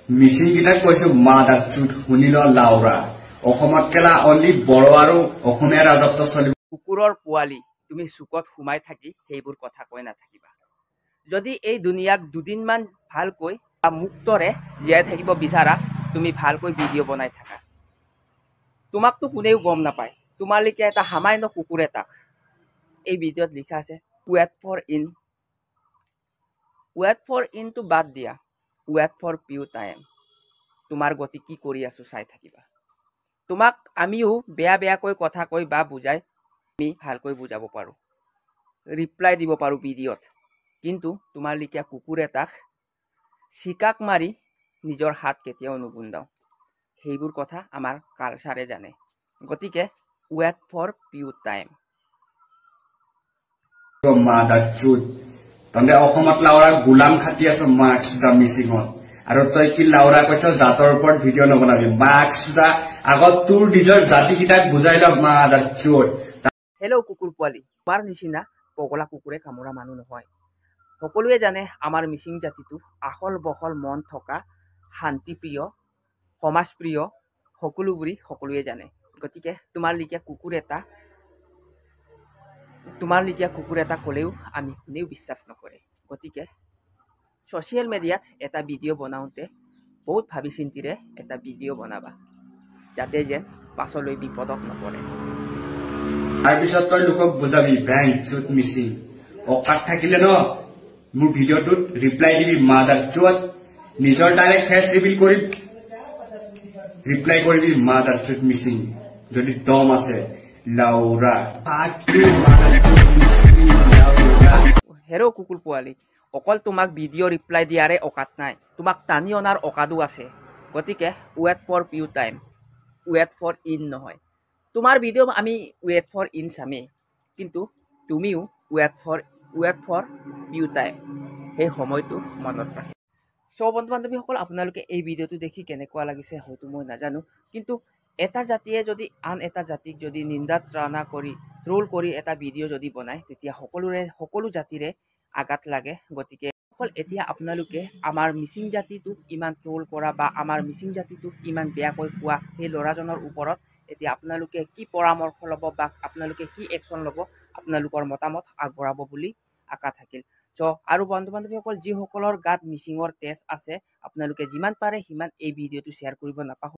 মিচিংকেইটাক কৈছো, মাদাৰ চুত, শুনি ল লাওৰা। অসমত কেলা অনলি বড়ো আৰু অসমীয়া ৰাজত্ব চলিব। কুকুৰৰ পোৱালি, তুমি চুকত সোমাই থাকি সেইবোৰ কথা কৈ নাথাকিবা। যদি এই দুনিয়াত দুদিনমান ভালকৈ বা মুক্তৰে জীয়াই থাকিব বিচাৰা, তুমি ভালকৈ ভিডিঅ' বনাই থাকা। তোমাকতো কোনেও গম নাপায়। তোমাৰ লেখীয়া এটা সামান্য কুকুৰ এটাক এই ভিডিঅ'ত লিখা আছে "wait for in"। Wait for ইনটো বাদ দিয়া, ৱেট ফৰ পিউ টাইম। তোমাৰ গতি কি কৰি আছো চাই থাকিবা। তোমাক আমিও বেয়া বেয়াকৈ কথা কৈ বা বুজাই আমি ভালকৈ বুজাব পাৰোঁ, ৰিপ্লাই দিব পাৰোঁ ভিডিঅ'ত। কিন্তু তোমাৰ লেখীয়া কুকুৰ এটাক চিকাক মাৰি নিজৰ হাত কেতিয়াও নুগুন্দাওঁ। সেইবোৰ কথা আমাৰ কালচাৰে জানে। গতিকে ৱেট ফৰ পিউ টাইম। মাদাৰ চুত, তহঁতে অসমত লাওৰা গোলাম খাটি আছ মাক চুদা মিচিঙত। আৰু তই কি লাওৰা কৈছ, জাতৰ ওপৰত ভিডিঅ' নবনাবি? মাক চুদা, আগত তোৰ নিজৰ জাতিকেইটাক বুজাই ল, মাদাৰ চুত। হেল্ল' কুকুৰ পোৱালি, তোমাৰ নিচিনা পগলা কুকুৰে কামোৰা মানুহ নহয়। সকলোৱে জানে আমাৰ মিচিং জাতিটো আহল বহল মন থকা, শান্তিপ্ৰিয়, সমাজপ্ৰিয়, সকলোবোৰেই সকলোৱে জানে। গতিকে তোমাৰ লেখীয়া কুকুৰ এটা ক'লেও আমি কোনেও বিশ্বাস নকৰে। গতিকে ছ'চিয়েল মিডিয়াত এটা ভিডিঅ' বনাওঁতে বহুত ভাবি চিন্তিৰে এটা ভিডিঅ' বনাবা, যাতে যেন পাছলৈ বিপদত নপৰে। তাৰপিছত তই লোকক বুজাবি, বেং চুত মিচিং। অকাত থাকিলে ন মোৰ ভিডিঅ'টোত ৰিপ্লাই দিবি, মাদাৰ চুত। নিজৰ ডাইৰেক্ট ফেচ ৰিভিল কৰি ৰিপ্লাই কৰিবি, মাদাৰ চুত মিচিং, যদি দম আছে লাওৰা। Fuck you, mother চুত Mising, লাওৰা। হেৰ' কুকুৰ পোৱালি, অকল তোমাক ভিডিঅ' ৰিপ্লাই দিয়াৰে অকাত নাই, তোমাক টানি অনাৰ অকাদো আছে। গতিকে wait for few time, wait for in নহয়। তোমাৰ ভিডিঅ' আমি ৱেট ফৰ ইন চামেই, কিন্তু তুমিও wait for few time, সেই সময়টো মনত ৰাখি। চ' বন্ধু বান্ধৱীসকল, আপোনালোকে এই ভিডিঅ'টো দেখি কেনেকুৱা লাগিছে হয়তো মই নাজানো, কিন্তু এটা জাতিয়ে যদি আন এটা জাতিক যদি নিন্দা ত্ৰাণা কৰি, ট্ৰল কৰি এটা ভিডিঅ' যদি বনায়, তেতিয়া সকলোৰে, সকলো জাতিৰে আঘাত লাগে। গতিকে অকল এতিয়া আপোনালোকে আমাৰ মিচিং জাতিটোক ইমান ট্ৰল কৰা বা আমাৰ মিচিং জাতিটোক ইমান বেয়াকৈ কোৱা সেই ল'ৰাজনৰ ওপৰত এতিয়া আপোনালোকে কি পৰামৰ্শ ল'ব বা আপোনালোকে কি একশ্যন ল'ব, আপোনালোকৰ মতামত আগবঢ়াব বুলি আশা থাকিল। চ' আৰু বন্ধু বান্ধৱীসকল, যিসকলৰ গাত মিচিঙৰ তেজ আছে, আপোনালোকে যিমান পাৰে সিমান এই ভিডিঅ'টো শ্বেয়াৰ কৰিব নাপাহৰিব।